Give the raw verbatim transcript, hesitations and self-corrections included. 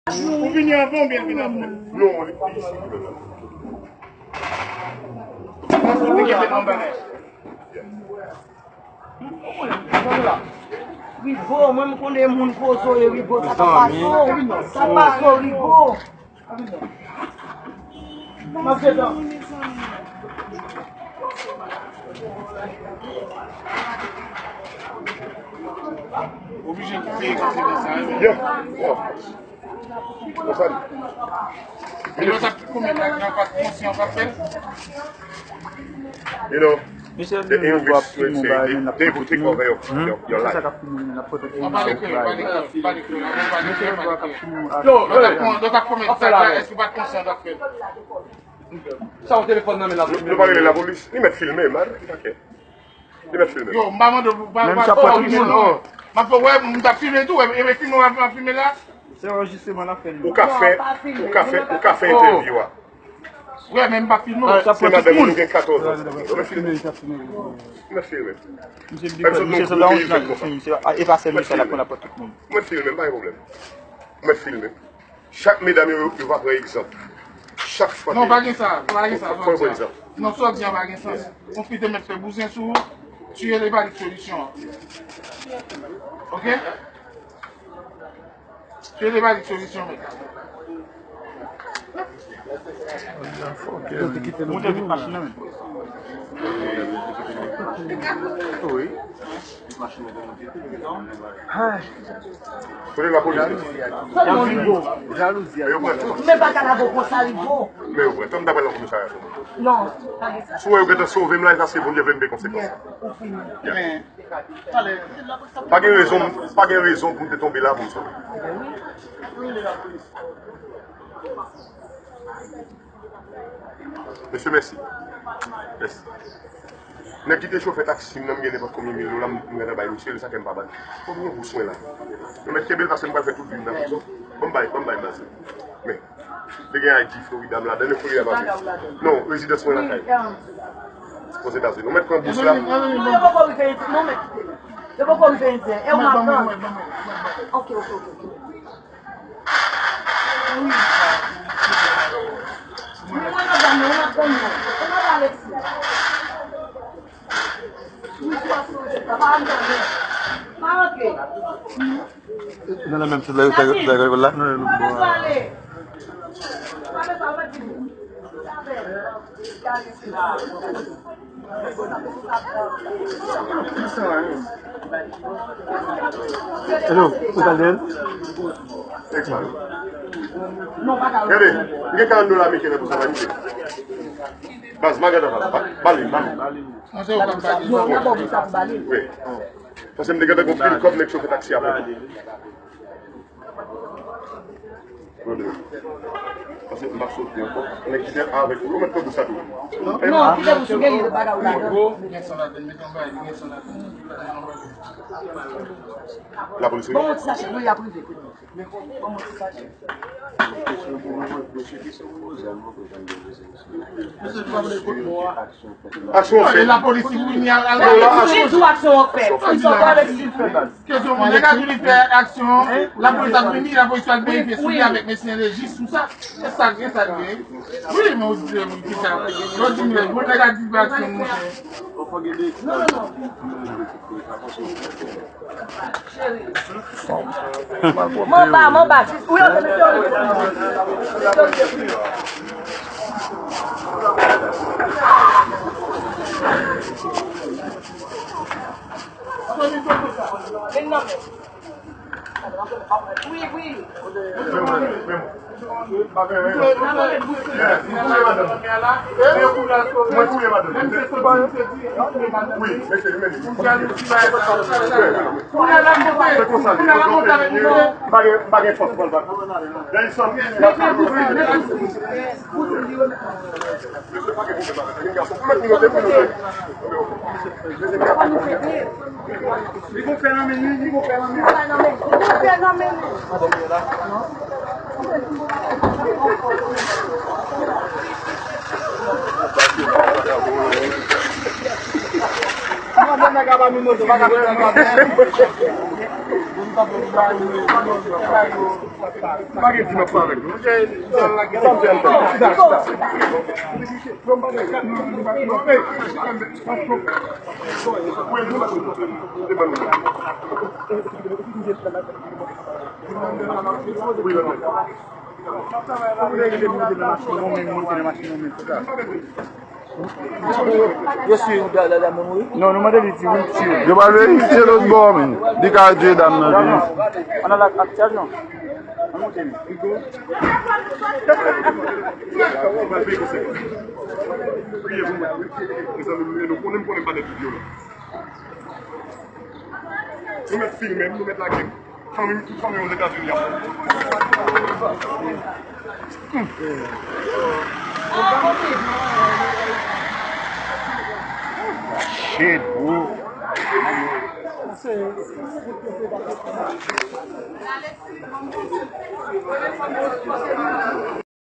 Ou vini anvan oubyen l vin apre? Non, li pi isi ki menm la. Paske ou te gentan anba la. Rigo, mwen m konnen moun poze w ye, Rigo, sa pa pase w, sa pase w, Rigo. M ap dedan. Oblije kite konsekans sa, wi. Yeah. Konsa li. E lòt ap konmèt la, gran pa konsyan pa fè l. You know, the English will say, they, they will take over your, your, your life. An pale kreyòl, pale kreyòl, pale kreyòl, an pale kreyòl, pale kreyòl. Lòt ap kon-, lòt ap konmèt sa, èske w pa t konsyan w t ap fè l? Sa w telefòn nan men lapolis? Nou pa rele lapolis, li mèt filme, man. Li mèt filme. Yo, m pa mande w, pa, pa, pa filme non. M ap fè, wè, m t ap filme tou, wè, e filme w ap filme la. Se anrejistreman l ap fè li. Ou ka fè, ou ka fè, ou ka fè entèvyou a. Wè, men m pa filme w. Se madanm ou gen katòz an. Ou mèt filme. Ou mèt filme. Misye di misye se la yon jounalis, misye efase mesaj la pou l ap pran tout moun. Ou mèt filme, m pa gen pwoblèm. Ou mèt filme. Chak medam yo, yo va pran egzanp. Chak fwa. Non, pa gen sa, pa gen sa, pran egzanp. Non, sa w di an pa gen sans. Yon fi te mèt fè bouzen sou ou, tiye li pa li solisyon an. Oke? Tiye li pa li solisyon, men. Monte vit machin nan, men. Wi. Kote lapolis ye? Jalouzi. Men yo pran tan. Men pa ka lave konsa, Rigo. Men yo pran tan, m ta pral nan komisarya. Non, pa gen sa. Si w wè yo gentan sove m la, e paske Bondye vle m peye konsekans. Yes, ou fini. Yeah. Pa gen rezon, pa gen rezon pou m te tonbe la pou m sove. Mesye, mèsi. Mèsi. Nèg ki te chofè taksi m nan, m gen nenpòt konbyen mil dola, m gentan bay misye l, sa fè m pa ba l. Fòk m gen bous mwen la. Yo mèt kenbe l paske m pral fè tout vi m nan prizon. Ban m bay, ban m bay baz. Men, te gen I D Florida m ladan, men Florida pa vle. Non, rezidans mwen lakay. Ozetazini. Ou mèt pran bous la. Non, yo poko rive, non, men kite. Yo poko rive, e w map pran. Ok, ok, ok, ok. Nan la menm sou la, yo fè, fè rekòl la. Hello, ou ta dèyè l? Gade, m gen karant dola ameriken nan pou sa vanite. Baz, m a gade avan. Ba, ba li, ba li. Mwen se ou k ap ba li. Yo, n a ba w pou sa pou ba li. Wi. Paske m te gentan gon pil kòb nèg chofè taksi a pran. Pase m p ap soti ankò. Nèg ki te avèk ou yo mèt pran bous la tou. Non, kite bous ou genyen de bagay ou ladan. Lapolis wi. Bon, ti sachet, wi, y ap rive. Bon, ti sachet. Aksyon fèt. Lapolis vini al, al. Ki jou aksyon an fèt? Kesyon, nèg la di li fè aksyon, lapolis ap vini, lapolis pral verifye sou li avèk mesye lejis, tout sa. E sa, e sa l gen. Wi, men ou di, wi, ki sa. Yo di, men, bon, nèg la di fè aksyon, monchè. Manba, manba, sis. Ou yo te mete yo. Vin nan men. Wi, wi. Mwen touye madanm. Wi, mesye, men. Se konsa, li. Pa gen, pa gen fòs, pran l pa. Mesye, pa gen pwoblèm avè sa. Gen gason. Pou mèt nou note, pou note. Li gon fè nan men li, li gon fè nan men li. Li gon fè nan men li. Mwen, mwen, nèg a pa mimoze, pa ka fè nan men. Pa gen di m ap pale avèk nou. Sa m fè, m fè. Yo swiv dada moun wi. Non, nou mande li di wi, si wi. Yo pral verifye lòt bò, men. Li ka di dam nan vini. An nan la aktyèl, non. An monte li. Priye pou mwen. Mezanmi, nou konnen, m konnen pa nèg ki vyolans. Nou mèt filme m, nou mèt lage m. Fanmi m, tout fanmi m Ozetazini ap. Shit, bro.